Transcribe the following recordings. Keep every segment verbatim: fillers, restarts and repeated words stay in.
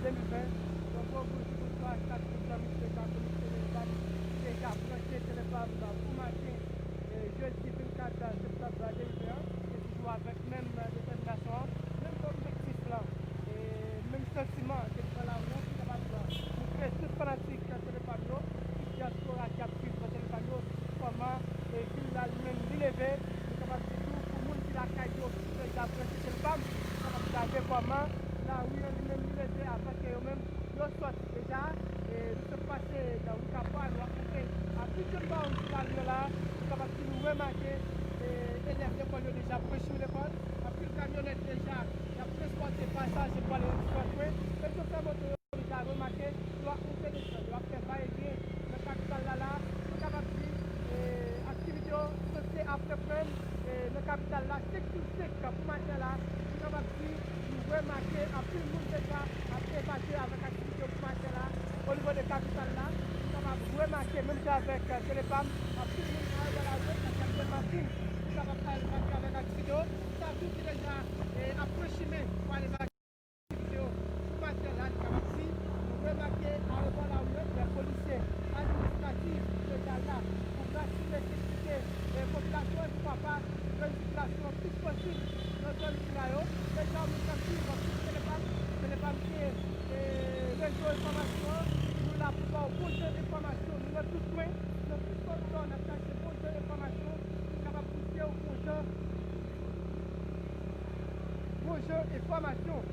de mil ven. Yon gwo bonjou, bonswa a chak tout zanmi ki deja konekte Telefam, ki deja branche Telefam pou maten, e, jedi vennkat septanm de mil ven an. Se toujou avèk menm detèminasyon an, menm objektif lan, e menm santiman ke nou pran lari an pou kapab montre tout fanatik Telefam yo, tout dyaspora ki ap swiv Telefam yo, kòman, e, vil la li menm li leve. Nou kapab di tou pou moun ki lakay yo ki deja branche Telefam, nou kapab gade kòman lari an li menm li leve avan ke yo menm yo sòti deja. E, nou sot pase nan ri Kapwa, nou ap montre anpil jèn gason sou lari an la. Nou kapab di nou remake, e, elèv lekòl yo deja pran chimen lekòl. Anpil kamyonèt deja y ap transpòte pasaje pou ale nan diferan kwen. E chofè moto yo deja remake, yo ap monte desann, yo ap fè va e vyen nan kapital la la. Nou kapab di, e, aktivite yo sanse ap reprann, e, nan kapital la, senk sou senk pou maten an la. Nou kapab di nou remake anpil moun deja ap epate avèk aktivite yo pou maten an la. Onivo de kapital la, nou kapab remake, menm jan avèk, e, Telefam, anpil moun al bò lari yo, paske ap gen machin ki kapab al epate avèk aktivite yo. Sa tou ki deja, e, ap pran chimen pou ale nan aktivite yo pou maten an la, nou kapab di nou remake arebò lari an, gen polisye administratif ki deja la pou asire sekirite, e, popilasyon an, poukwa pa redi sikilasyon plis posib nan zòn sila yo. Deja, moun k ap swiv sou Telefam, Telefam se, e, rezo enfòmasyon an. Nou la pou ba w bon jan enfòmasyon. Nou nan tout kwen, nan tout kwen w ye, n ap chache bon jan enfòmasyon ki kapab pouse w bon jan, bon jan enfòmasyon.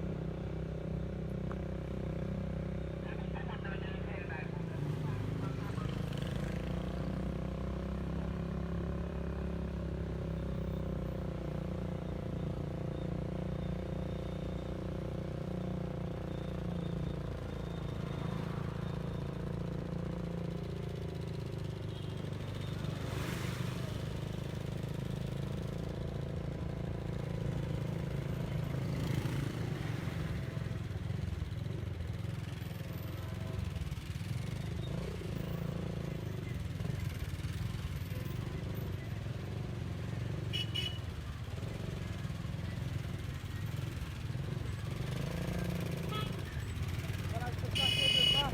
Vwala, se sa se devan,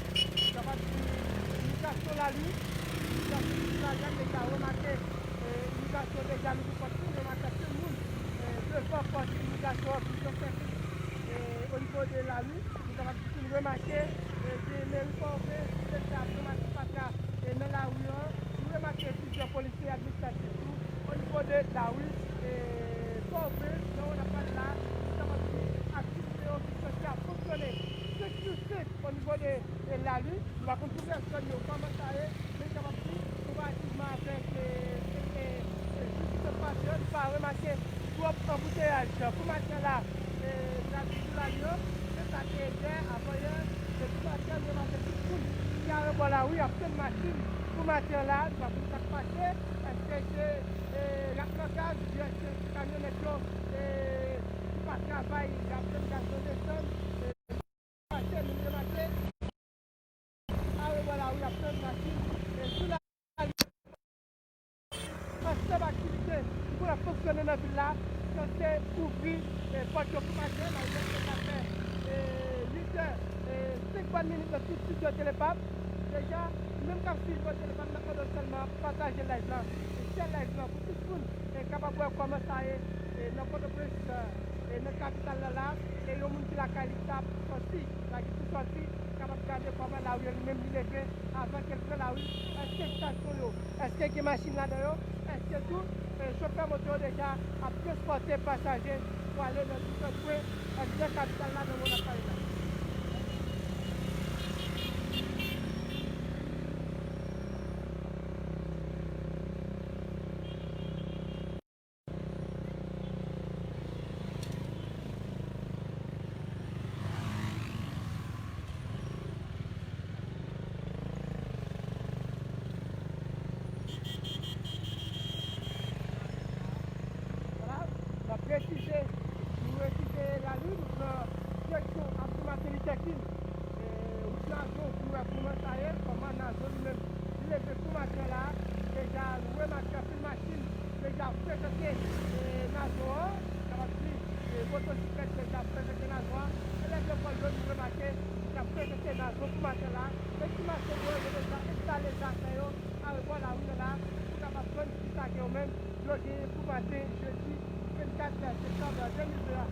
sa va di imigrasyon Lali. Imigrasyon Lali a deja remake, e, imigrasyon deja louvri pòt li, remake tout moun, e, devan pòt imigrasyon an, pou yo fè, e, onivo de Lali. Nou kapab di nou remake, e, gen meri Pòtoprens ki deja ap remake fatra, e, nan lari an. Nou remake plizyè polisye administratif tou onivo de lari, e, Pòtoprens, nan wout Lapal la. Nou kapab di aktivite yo ki sanse ap fonksyone senk sou senk onivo de, e, lari. Nou pa konn pou rès zòn yo kòman sa ye, men nou kapab di konparativman avèk, e, e, e, e, jou ki sot pase yo, nou pa remake twòp anbouteyaj pou maten an la, e, nan Vilaj Lali an. Men sa te yè, avanyè, e, pou maten an, nou remake tout moun ki arebò lari ap tann machin pou maten an la. Nou pa konn sa k pase, èske se, e, y ap nan gaz, oubyen èske se kamyonèt yo, e, ki pa travay, y ap tann gaz yo desann, e, pase, nou remake arebò lari ap tann machin, e, sou la, ansanm aktivite ki pou ap fonksyone nan vil la, sanse ouvri, e, pòt yo pou maten an, la, sa fè, e, uit è, e, senk bòn minit nan tout estidyo Telefam. Deja, menm k ap swiv Telefam nan kodo sèlman, pataje live lan, e, share live lan pou tout moun, e, kapab wè kòman sa ye, e, nan Pòtoprens, e, nan kapital la la, e, yon moun ki lakay li k ap sòti, lage pou sòti, kapab gade kòman lari an li menm li leve avan ke l pran lari. Èske estasyon yo, èske gen machin ladan yo? Èske tou, e, chofè moto yo deja ap transpòte pasaje pou ale nan diferan kwen anndan kapital la nan moman n ap pale la? Vwala, n ap presize, nou rekite lari, nou pran direksyon Abdou Martin Luther King, e, wout Nazo, pou nou wè kòman sa ye, kòman Nazo li menm li leve pou maten la. Deja, nou remake anpil machin deja frekante, e, Nazo an, kapab di, e, motosiklèt deja frekante Nazo an. Pòl yo, nou remake, y ap frekante Nazon pou maten la. E ti mache yo, yo deja enstale zafè yo, arebò lari an la, pou kapab jwenn ti sa ke yo menm, yo genyen pou maten, jedi vennkat septanm de mil ven a.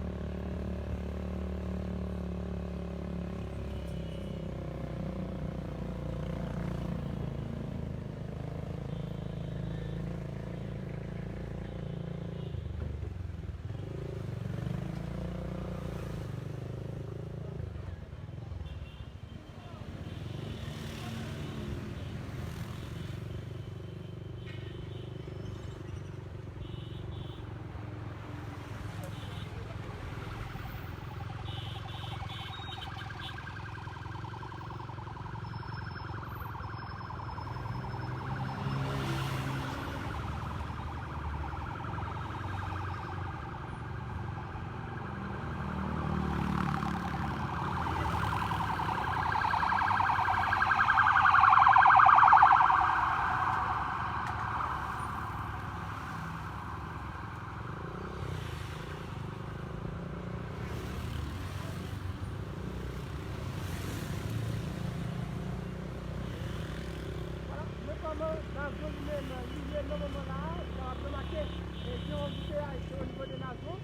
Vwala, men kòman Nazon li menm li ye nan moman la a, ou kapab remake, e, gen yon anbouteyaj o nivo de Nazon.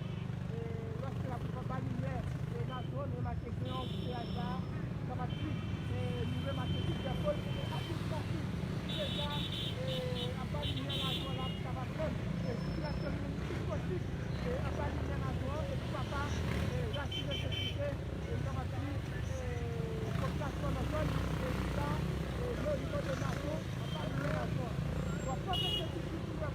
E, lòske n ap ba limyè, e, Nazon, nou remake gen yon anbouteyaj la a, nou kapab di, e, nou remake plizyè pòl kote administratif ki deja, e, ap ba limyè Nazon la pou kapab menm, e, sikilasyon vin pi posib, e, ap ba limyè Nazon an, e pou kapab, e, rasire sekirite, e, nou kapab di, e, popilasyon nan zòn, e, ki la, e, nan nivo de Nazon, ap ba limyè Nazon an. W ap pwofite toujou pou nou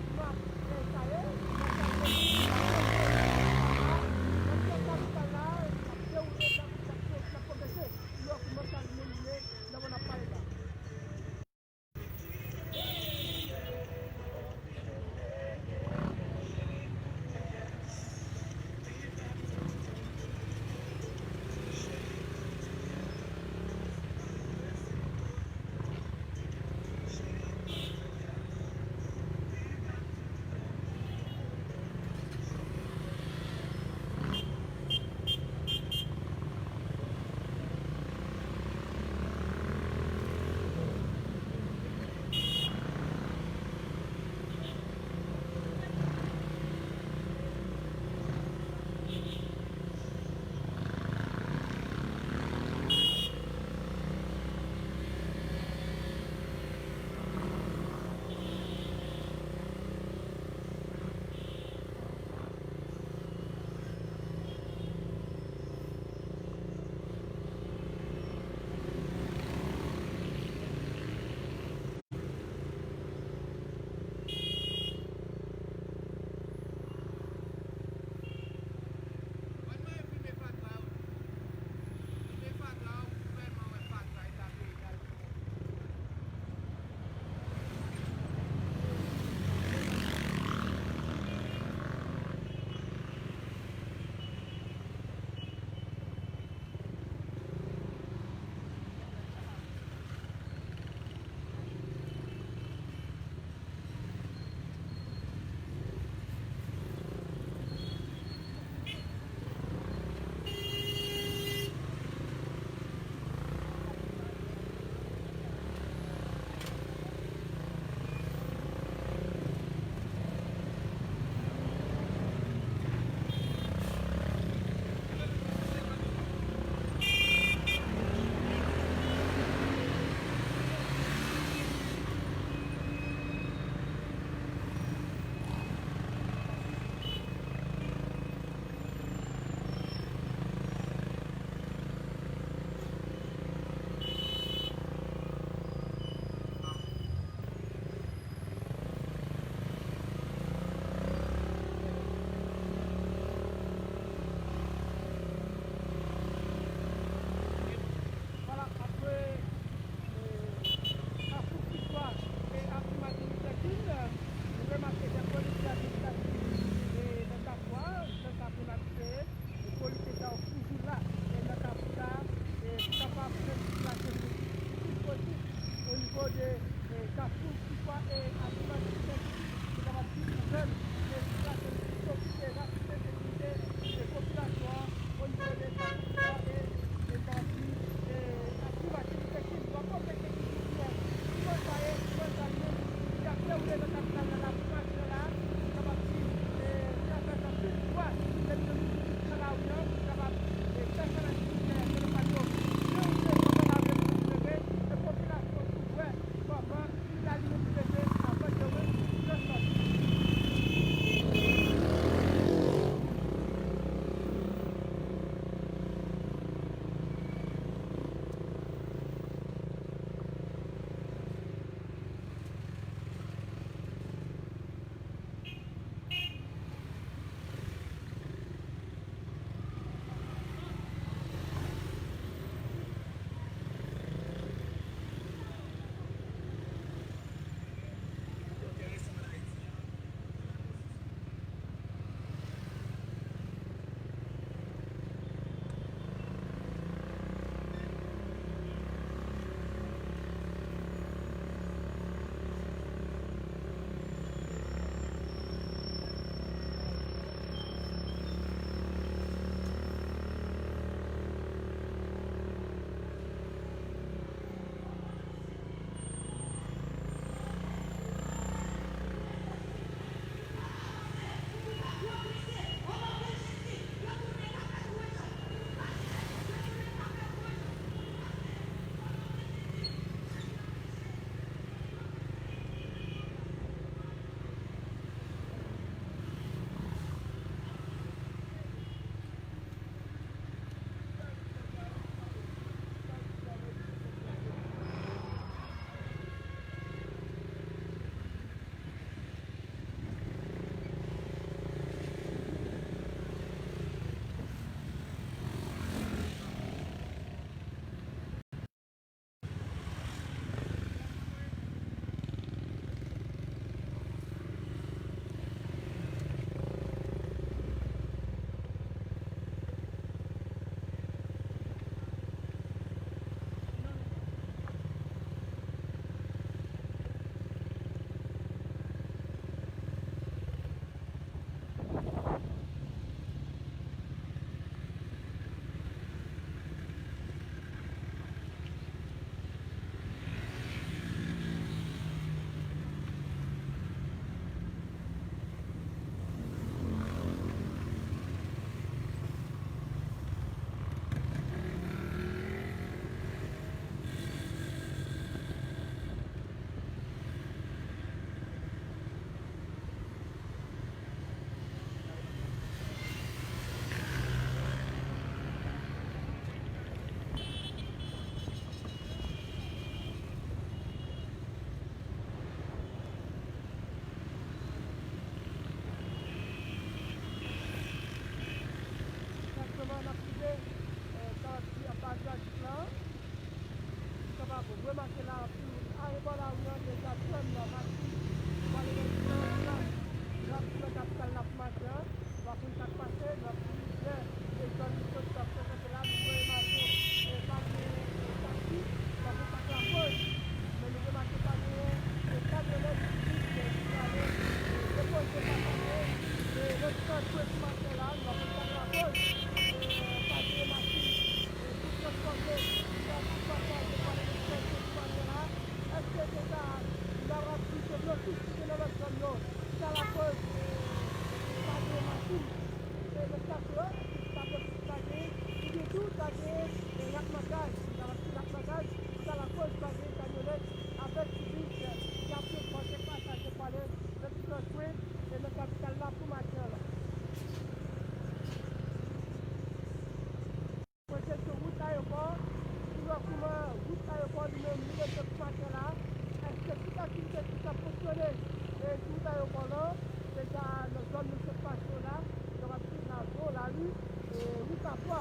Ou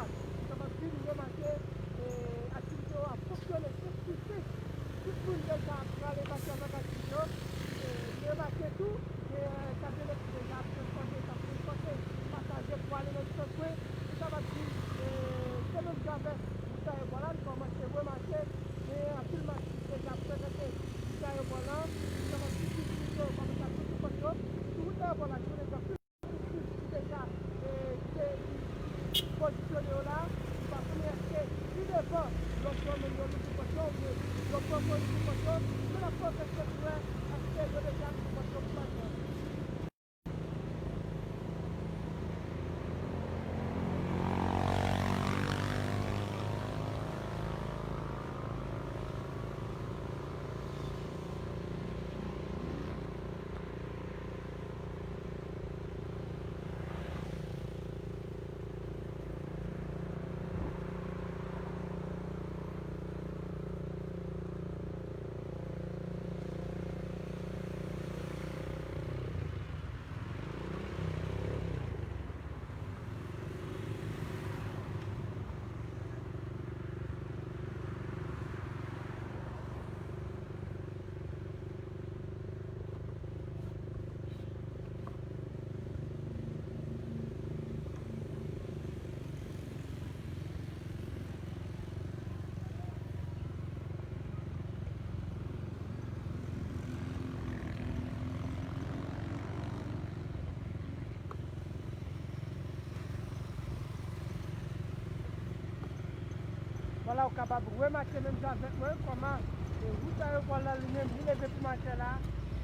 kapab vin remake, e, aktivite yo ap fonksyone, fif ti fif. Tout moun deja pral emake avèk aktivite yo. E, nou remake tou, e, kamyonèt ki deja ap transpòte, k ap transpòte pasaje pou ale nan diferan kwen. Nou kapab di, e, se menm jan avèk wout Ayewopò la, nou kòmanse remake, e, anpil machin ki deja ap frekante wout Ayewopò la. Nou kapab di tout moun yo kòmanse ap soti pòt yo. Sou wout Ayewopò la, nou deja ki deja, e, ki te, ki, ki pozisyone yo la, nou pa konnen èske pi devan lòt bò menm yo louvri pòt yo, oubyen lòt bò yo louvri pòt yo, men n ap fè yon tèt fèt pou wè èske yo deja louvri pòt yo pou maten an. Vwala, ou kapab remake menm jan avèk mwen kòman, e, wout Ayewopò la li menm li leve pou maten la.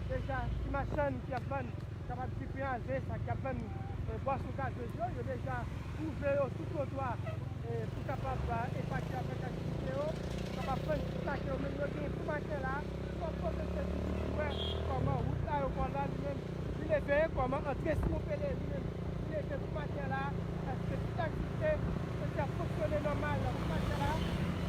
Deja, ti machann ki ap vann, kapab di pen aze, sa k ap vann, e, bwason gazez yo, yo deja twouve yo sou twotwa, e, pou kapab, e, epake avèk aktivite yo, kapab vann tout sa ke yo menm yo genyen pou maten la. N ap pwofite toujou pou wè kòman wout Ayewopò la li menm li leve, kòman antre Simon Pele li menm li leve pou maten la, èske tout aktivite yo te ap fonksyone nòmal pou maten la.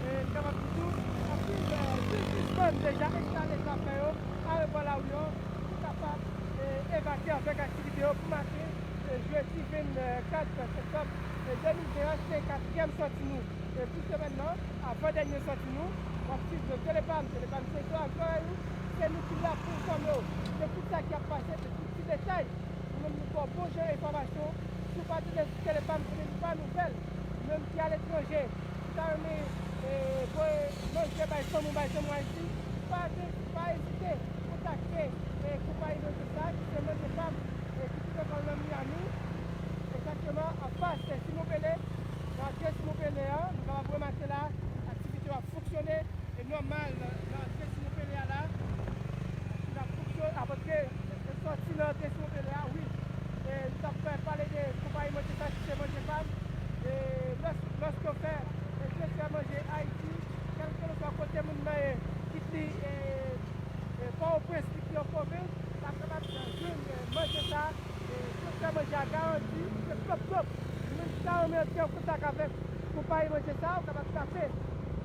E, m kapab di tou, anpil, e, biznismann deja enstale zafè yo Ayewopò la, wi, yo, pou kapab, e, emake avèk aktivite yo pou maten, e, jedi vennkat septanm, e, de mil ven an, se katriyèm sòti nou, e, pou semèn nan, avan dènye sòti nou. W ap swiv Telepam, Telepam se zò ak zòrèy ou, se nou ki la pou enfòme w de tout sa ki ap pase, de tout ti detay. Nou menm nou ba w bon jan enfòmasyon. Si w pa tande sou Telepam, se menm pa nouvèl. Ou menm ki aletranje, ou ta renmen, e, voye manje bay fanmi w, bay zanmi w Ayiti, pa de, pa ezite kontakte, e, konpayi manje sa a, ki se Manje Pam, e, ki twouve kò l nan Miami, egzakteman anfas Simon Pele, nan antre Simon Pele a, nou kapab remake la, aktivite yo ap fonksyone, e nòmal nan, nan antre Simon Pele a la. Machin ap fonksyone, ap antre, e sòti nan antre Simon Pele a, wi. E nou t ap fè pale de konpayi manje sa ki se Manje Pam. E lòs-, lòske w fè, e, transfè manje Ayiti, kèlkeswa kote moun nan ye, kit li, e, e, Pòtoprens, kit li an pwovens, w ap kapab jwenn, e, manje sa. E, transfè manje a garanti, se twòp twòp. Ou menm ki ta renmen antre an kontak avèk konpayi manje sa a, ou kapab tape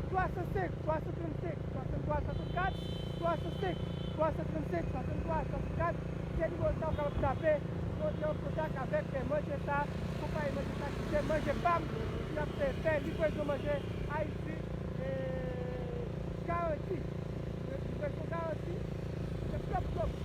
twa san senk, twa san trannsenk, swasanntwa swasannkat, twa san senk, twa san trannsenk, swasanntwa swasannkat. Se nimewo sa a ou kapab tape pou antre an kontak avèk, e, manje sa a, konpayi manje sa a ki se Manje Pam, ki ap, e, fè livrezon manje Ayiti, e, garanti. Livrezon garanti, se twòp twòp.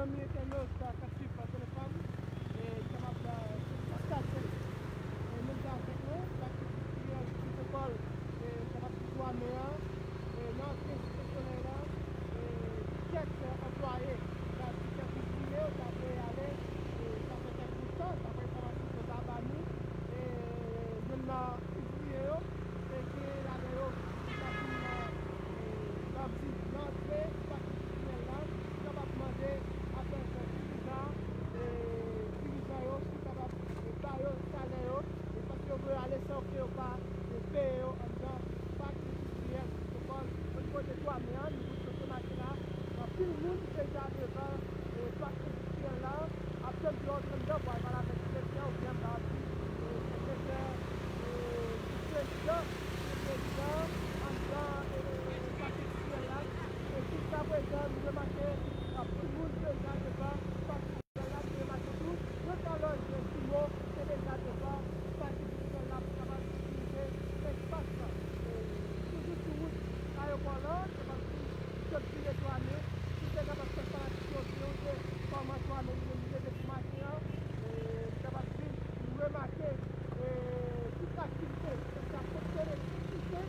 Zanmi entènot k ap swiv pa telefòn, e, kapab, e, kontakte, e, menm jan avèk nou, Pak Endistriyèl Pwotokòl, e, kapab di twa me a, e, nan antre Site Solèy la, e, kèk, e, anplwaye, e, kèk ouvriye, yo ta voye ale, e, sa fè kèk bout tan, daprè enfòmasyon ke yo ta ba nou, e, youn nan ouvriye yo, e, gen ladan yo ki ta vin nan, e, nan antre Pak Endistriyèl la, ki kapab mande avèk dirijan, e, dirijan yo, si yo kapab, e, ba yo salè yo, e, paske yo voye ale san ke yo pa, e, peye yo anndan Pak Endistriyèl Pwotokòl. O nivo de twa me a, nou vin soti maten la, anpil moun deja devan, e, Pak Endistriyèl la, ap tann deyò, tann deyò pou al pale avèk direktè oubyen m kapab di, e, sekretè, e, prezidan, prezidan anndan, e, Pak Endistriyèl la. E jiskaprezan, nou remake anpil moun deja devan Pak Endistriyèl la, nou remake tou, yon kalòj simo te deja devan Pak Endistriyèl la pou kapab sekirize espas la. E, toujou sou wout ayewopò la, se kòmsi sot vire twa me, si te kapab fè fanatik yo vle wè kòman twa me li menm li leve pou maten an, e, li kapab di, nou remake, e, tout aktivite yo ap fonksyone tout pouse,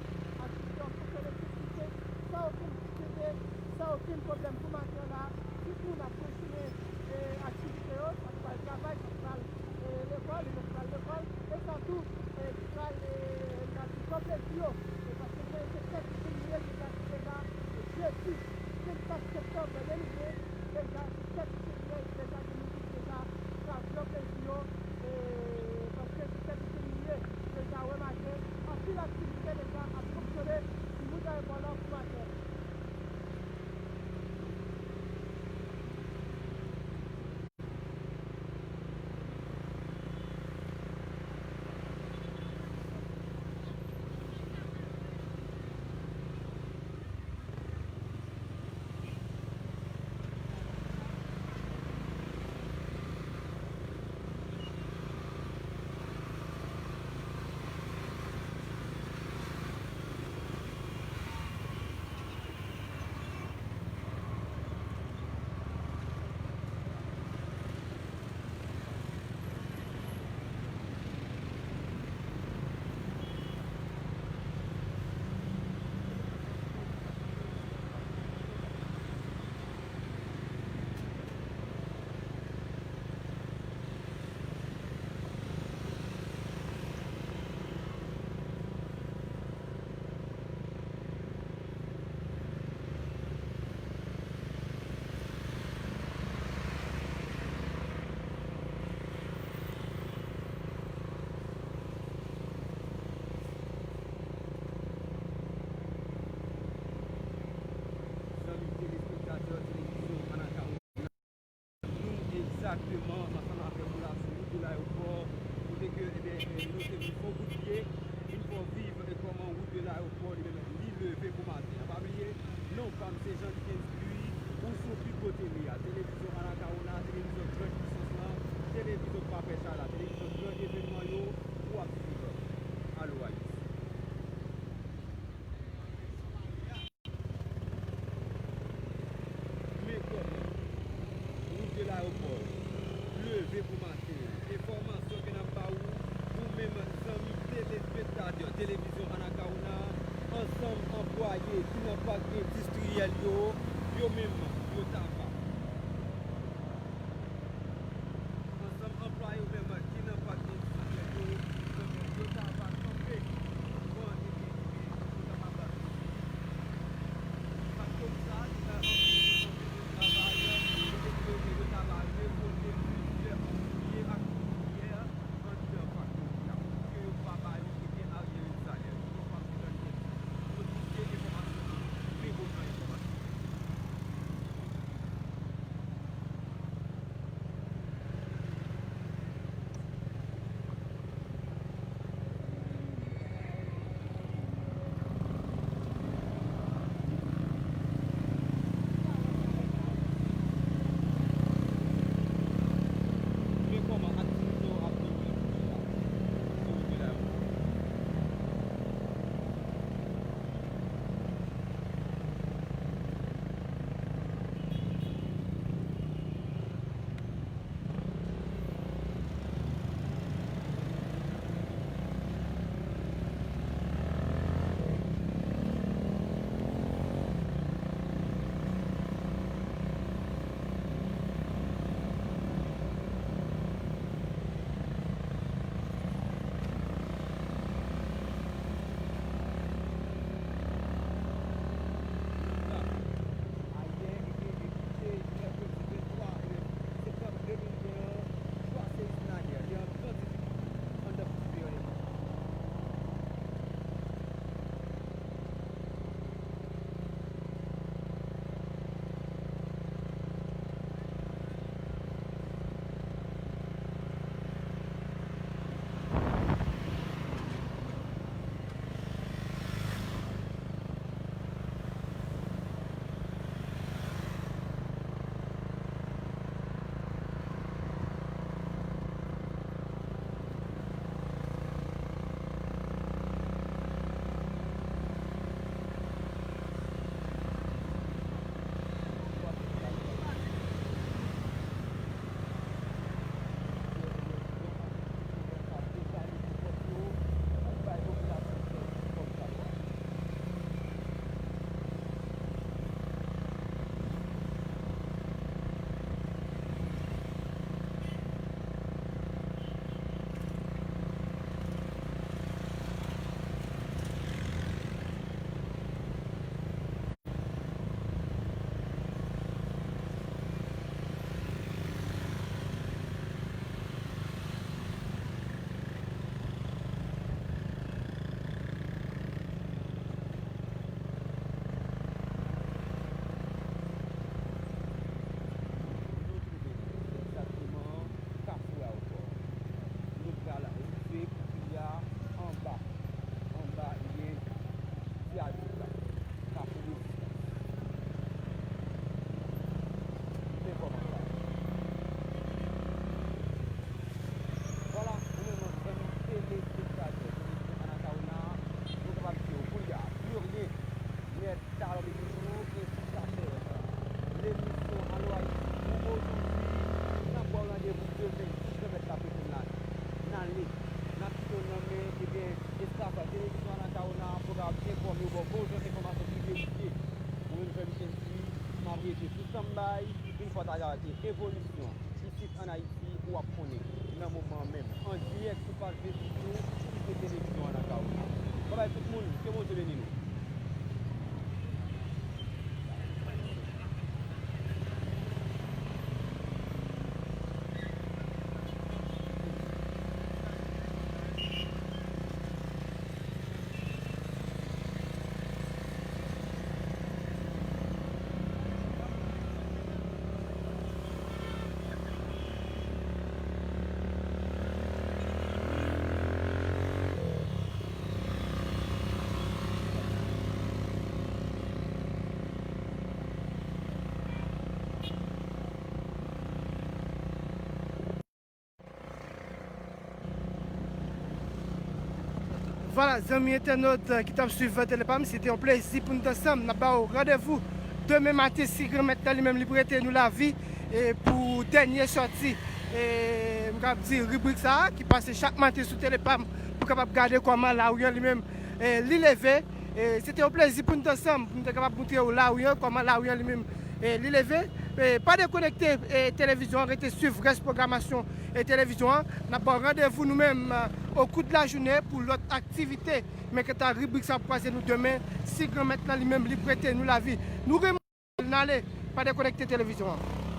aktivite yo ap fonksyone tout pouse, san okenn difikilte, san okenn pwoblèm pou maten an la. Tout moun ap kontinye, e, aktivite yo, sa ki pral travay, sa ki pral, e, lekòl, e lòt pral lekòl, e sa tou, e, ki pral, e, n ap di pran plezi yo, e paske nou konnen se fèt ki vin ye deja, ki deja jedi vennkat septanm nan de mil ven, deja se fèt ki vin ye deja de mil ven deja, sa pran plezi yo, e paske se fèt ki vin ye deja remake, anpil aktivite deja ap fonksyone sou wout ayewopò la pou maten an. Zanmi telespektatè televizyon Anakawona, nou egzakteman ansanm avèk ou la sou wout de layewopò, kote ke, ebyen, nou te vin fè yon kout pye, vin fè w viv, e, kòman wout de layewopò li menm li leve pou maten an. Pa bliye, non pa m se Jean Dickens Louis, ou sou Pico T V a, televizyon Anakawona, televizyon gran pwisans lan, televizyon k pa pè chala, televizyon gran evènman yo, ou ap swiv Alo Ayiti. Men kòman wout de layewopò leve pou maten an. Enfòmasyon ke n ap ba ou, ou menm zanmi telespektatè televizyon Anakawona, ansanm anplwaye ki nan pak endistriyèl yo, yo menm, yo t ap Ansanm anplwaye yo menm ki nan pak endistriyèl yo, yo ta va kanpe devan, ebyen, ebyen, yo ta va fè kòmsa, anpil, anpil travay, yo ta va revolte plizyè ouvriye ak ouvriyè anndan pak yo, ke yo pa ba yo okenn aryè de salè. Yo pa pran okenn. Yo kite enfòmasyon nan, men otan enfòmasyon. Yon fwa ta gade evolisyon isit ann Ayiti, w ap konnen nan moman menm, an dirèk sou paj Facebook nou, ki se televizyon an nan Kawona. Babay tout moun, ke Bondye beni nou. Vwala, zanmi entènot, eh, ki t ap swiv Tele Pam, se te yon plezi pou n t ansanm. N ap ba w randevou demen maten, si Granmèt la li menm li prete nou lavi, e pou dènye sòti, e m kab di ribrik sa a, ki pase chak maten sou Tele Pam, pou kapab gade kòman lari an li menm, e li leve. E se te yon plezi pou n t ansanm, pou n te kapab moutre w lari an, kòman lari an li menm, e li leve. E pa dekonekte, e televizyon an, rete swiv rès pwogramasyon, e televizyon an. N ap ba w randevou nou menm, e, au cours de la journée pou lòt aktivite. Men kanta ribrik sa ap kwaze nou demen, si Granmèt la li menm li prete nou lavi. Nou renmen n ale, pa dekonekte televizyon an.